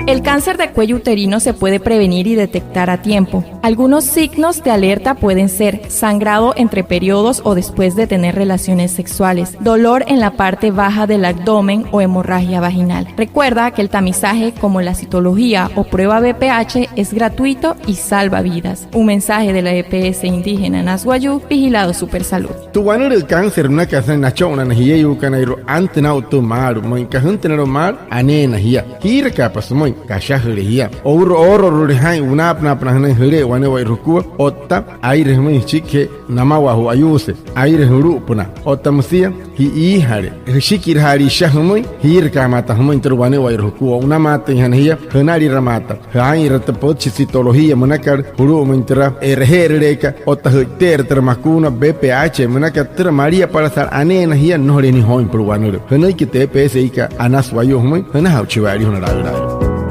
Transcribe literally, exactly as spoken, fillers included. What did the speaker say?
El cáncer de cuello uterino se puede prevenir y detectar a tiempo. Algunos signos de alerta pueden ser sangrado entre periodos o después de tener relaciones sexuales, dolor en la parte baja del abdomen o hemorragia vaginal. Recuerda que el tamizaje como la citología o prueba V P H es gratuito y salva vidas. Un mensaje de la E P S indígena Anas Wayuu, vigilado Supersalud. Tü wanülüü cáncer münakat sünain nacho'unana jieyuukanairua, antüna aa'u tü maalü pümüin. Aka jüntünalo'u maalü, aneena jia. Jiirakaapa sümüin, kashajüle jia. O'u oororule jaa'in wünaapünaapünaa jünain jüle'e wane'ewai jukua, otta aire jümüin jüchikijee namawaa ju'wayuuse, aire julu'upünaa. Otta müsia ji'iijale, jüshikirajaale isha jümüin, jiirakaamaata jümüin türa wane'ewai jukua. O'unamaatüinjana jia, jünaliramaata. Jaa'inra tü pütchi citología münakat julu'umüin türa e'reje'erüleekat otta jü'ite'erü türa makuuna V P H münakat, türa maliapalasa'a aneena jia, nnojoliin join süpüla wanülüü. Jünüiki tü E P S kat Anas Wayuu jümüin, jünaja'uchi wa'alijuna laülaüla.